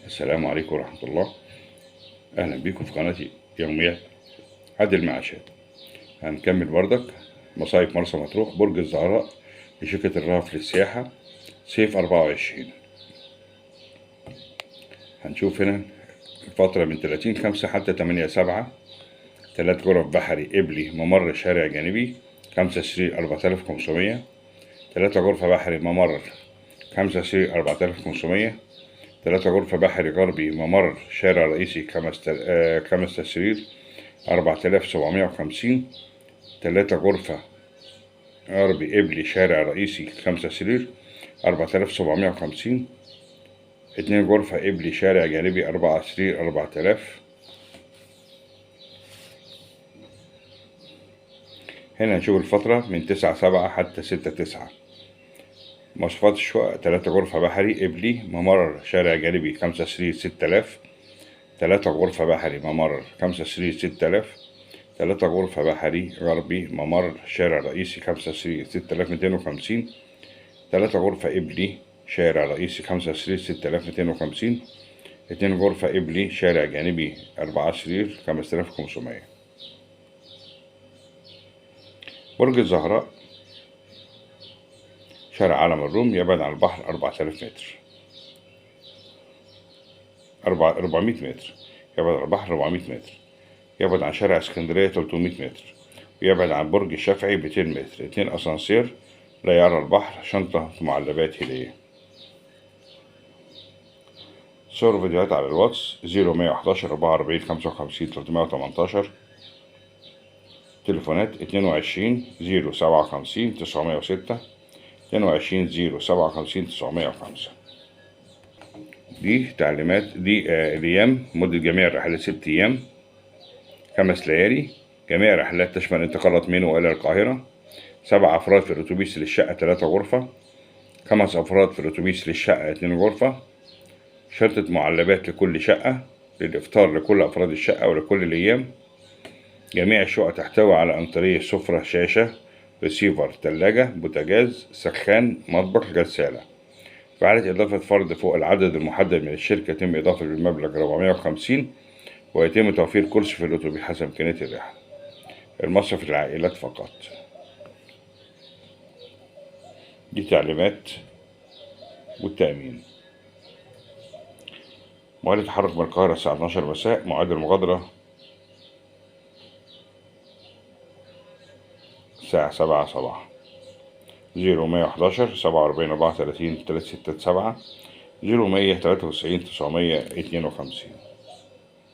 السلام عليكم ورحمة الله. أهلا بيكم في قناتي يوميات عدل المعاشات. هنكمل بردك مصايف مرسى مطروح، برج الزهراء لشركة الرهف للسياحة، صيف 24. هنشوف هنا الفترة من 30/5 حتى 8/7. 3 غرف بحري قبلي ممر شارع جانبي، 5 سرير 4500. 3 غرفة بحري ممر، 5 سرير 4500. 3 غرفة بحري غربي ممر شارع رئيسي، 5 سرير 4750. 3 غرفة غربي قبلي شارع رئيسي، 5 سرير 4750. 2 غرفة قبلي شارع جانبي، 4 سرير 4000. هنا نشوف الفترة من 9/7 حتى 6/9. مواصفات الشقق: 3 غرفة بحري قبلي ممر شارع جانبي، 5 سرير 6000. 3 غرفة بحري ممر، 5 سرير 6000. 3 غرفة بحري غربي ممر شارع رئيسي، 5 سرير 6250. 3 غرفة قبلي شارع رئيسي، 5 سرير 6250. 2 غرفة قبلي شارع جانبي، 4 سرير 5500. برج الزهراء شارع عالم الروم، يبعد عن البحر 4000 متر، 400 متر، يبعد عن البحر 400 متر، يبعد عن شارع اسكندرية 300 متر، ويبعد عن برج الشافعي 200 متر. 2 أسانسير لا يرى البحر، شنطة معلبات هدية. صور فيديوهات على الواتس 0111 44 55 318. تليفونات 22 057 906، 22 057 905. دي تعليمات، دي الأيام. مدة جميع الرحلات 6 أيام 5 ليالي. جميع الرحلات تشمل انتقالات من وإلى القاهرة. 7 أفراد في الأتوبيس للشقة 3 غرفة، 5 أفراد في الأتوبيس للشقة 2 غرفة. شرطة معلبات لكل شقة، للإفطار لكل أفراد الشقة ولكل الأيام. جميع الشقق تحتوي على أنتريه، سفرة، شاشة، ريسيفر، تلاجة، بوتاجاز، سخان، مطبخ، غسالة. في حالة إضافة فرد فوق العدد المحدد من الشركة يتم إضافة بالمبلغ 450، ويتم توفير كرسي في الأتوبيس حسب إمكانية الرحلة. المصرف للعائلات فقط. دي تعليمات والتأمين. موعد التحرك من القاهرة الساعة 12 مساء، موعد المغادرة الساعة 7 صباحا. 0111 47 34 367، 0193 952.